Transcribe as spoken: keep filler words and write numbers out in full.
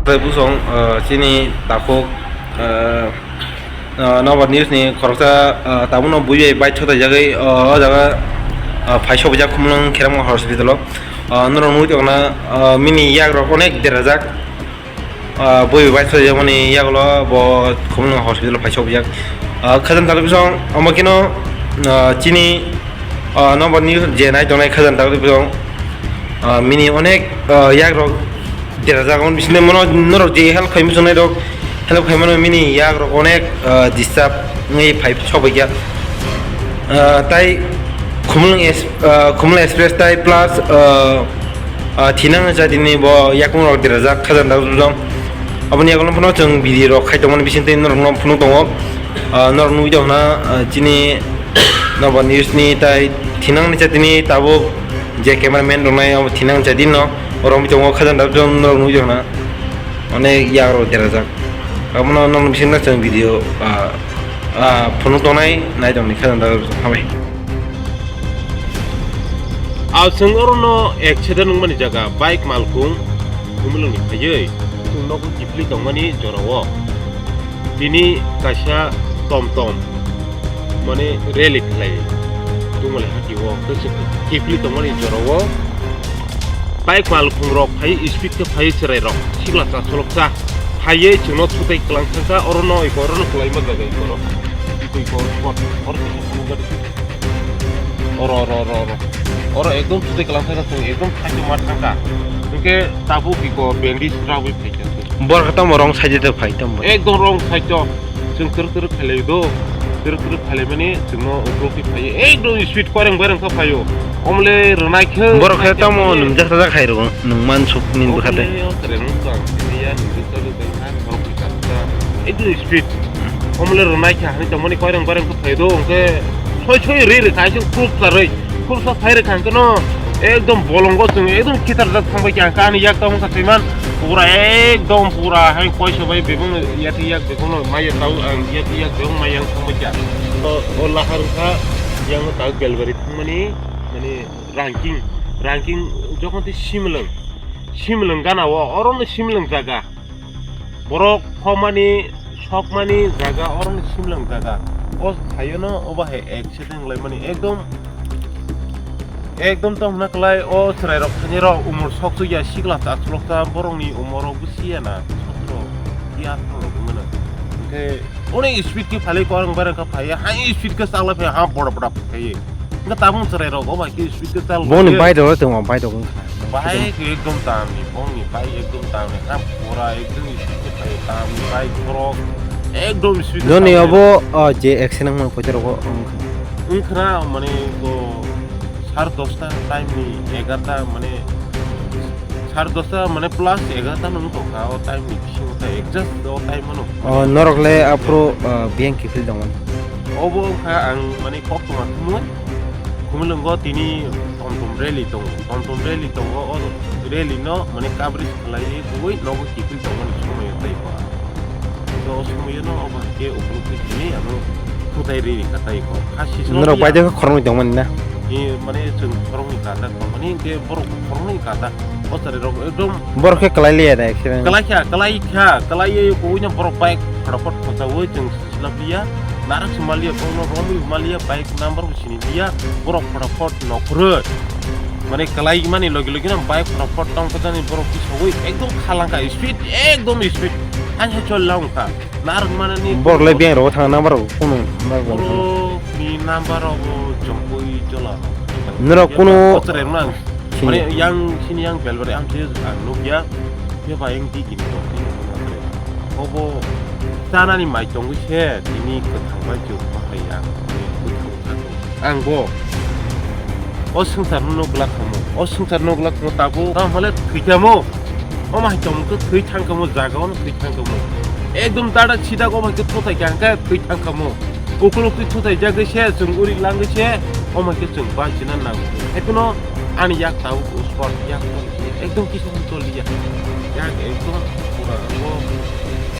Tei busong, ah, chini takhuk, ah, ah, Nobar News ni khoroksa, ah, tabukno bui bai bike sotaijagwi, ah, o jaga, ah, phai sokjak Khumulwng Kherangma hospital o. Ah, norok nugwi tongna, ah, mini yak rok onek derajak. Ah, bui bai bike sotaijak mani yagulo bo Khumulwng hospital o phai sokjak. Ah, khajang talai busong omo keno, ah, chini, ah, Nobar News je nai tongnai khajang talai busong, ah, mini onek, ah, yak rok derajak, omo bisingtwi mano norok je help khaimani chongnai rok, help khaimano mini yak rok onek, ah, disturb wngwi phai sokbaikha. Ah, tai Khumulwng es-, ah, Khumulwng Express tai plus, ah, ah, thinang jatini bo yakung rok derajak khajang dak jong. Aboni yagulo phano chwng video rok khai tongmani bisingtwi norokno phunuk tongo. Ah, norok nugwi tongkha, ah, chini Nobar News ni tai thinang ni jatini tabuk je cameraman rok nai abo thinang jatino. Oro wngwi tongo khajang dap jong norok nugwi tongkha. Onek yak rok derajak. Abono nokni bisingo chwng video, ah, ah, phunuk tongnai nai tongni khajang dap hambai. Aswng orono accident wngmani jaga bike malkhung Khumulwngni phaiwi chwng nogo kiphilwi tongmani jorao. Tini kaisa tomtom mane rally khlai Dumali hati o kiphilwi tongmani jorao bike malkhung rok phai speed khe phai chwrai rok sikla cha solokcha phaiwi chwngno thutai kwlang thangkha orono iko orono kwlaima jaga iko oro iko iko spot oro kisa phunukjak oro oro oro oro oro ekdom thutai kwlang thangkha chwng ekdom thangkhe ma thangkha hwnkhe tabuk iko bandage ragwi phaikha. Borok tamo wrong side o phai tamo. Ekdom wrong side o. Chwng twrwk twrwk khailai do. Twrwk twrwk khailaimani chwngno uklok twi phaiyo. Ekdom speed koireng baireng kha phaio. Omle rwnai khe. Borok khe tamo nwng jak jak hai rw nwng man suk ni bwkha de. Omle o kwrwng bang ya nwng jak jak hai kha borok ni kha. Ekdom speed. Omle rwnai khe hani tongmani koireng baireng kha phai do. Hwnkhe soi soi ri ri khai chwng khub kharwi. Khursa phai rwkha hwnkhe no ekdom bolongo chwng ekdom khitarjak thangbai kha hwnkhe ani yak tamo wngkha Swiman pura ekdom pura hai koisa bai bebakno yathai yak bebakno maya tao ang yathai yak bebak maya ang thangbai kha. O, o lahar wngkha yang tao Belbari thangmani mani ranking ranking jokhon tei Simlwng Simlwng gana o orono Simlwng jaga. Borok khomani sokmani jaga oro ni Simlwng jaga. O phaiyano obo hai accident wnglaimani ekdom ekdom tong hwnna kwlai o chwrairok thani rok umor sokchukya sikla chak choloksa borokni umor rok bwsiyana sotro tei atharo rok wngmano. Hwnkhe onek speed khe phalwi korang bareng khe phaiya high speed khe chaklai phaiya ha boda boda phaiwi. Hwnkhe tabuk chwrairok obo hai khe speed khe chal Boni phaiwi. Bike rok tongma bike rok wngkha. Bike ekdom tamni, bongni bike ekdom tamni, ha pura ekdom speed khe phaio, tamni bike borok ekdom speed khe Noni phaio. Obo, o, je accident wngmani koito rogo wngkha. Wngkhna mane ko sar dosta time ni egarta mane sar dosta mane plus egarta no wngtongkha o time ni bisingo ta exact o time ano. O, norok le aphuru, o, biyang kiphil tongmani. Obo wngkha ang mane koktwma thumwi. Khumulwngo tini tomtom rally tongo, tomtom rally tongo, o rally no mane coverage khlaiwi tongwi nogo kiphil tongmani somoi tei ba. To o somoi no obo hai khe ukuluk khe tini ano thutai riri kha tai ko. Kha sisino Norok bai de khoroknwi tongmani na? Ni mane chwng khoroknwi kha ta tongmani hwnkhe borok khoroknwi kha ta. O chwrai rok ekdom Borok khe kwlai liya da accident. Kwlai kha, kwlai kha, kwlaiwi kuino borok bike photopot khochawi chwng Sinaplia, narak si malia, bono romwi malia, bike number bo sini lia, borok photopot nokhorwi. Mane kwlai mani logi logi no bike photopot tong kajani borok tisogwi ekdom khalangka speed, ekdom speed. Ani hai chol langkha. Narak manani Borok le biyang rogo thang number rok kunu number rok. Borok ni number rok bo jongkoi jola. Norok kunu Bochre rok nang. Sini. Mane yang sini yang belbari amse ang nukya. Phiya ba yang di gini rok ni. Obo chanani mai tongwi se tini kwthang bai chuk bahai ang kwthang thangwi. Ang bo o swngcharno nukla khamu, o swngcharno nukla khamu tabuk tamo hwnle thwikhamu. O mai tongmung khe thwi thangkhamu, jaga ono thwi thangkhamu. Ekdom dada sida o mai khe thutai kha hwnkhe thwi thangkhamu. Ukuluk twi thutai jagwi se chwng uri langwi se o mai khe chwng bachina nango. Haikhe no ani yak tabuk spot yak ekdom kisa toliya. Yak ekdom pura o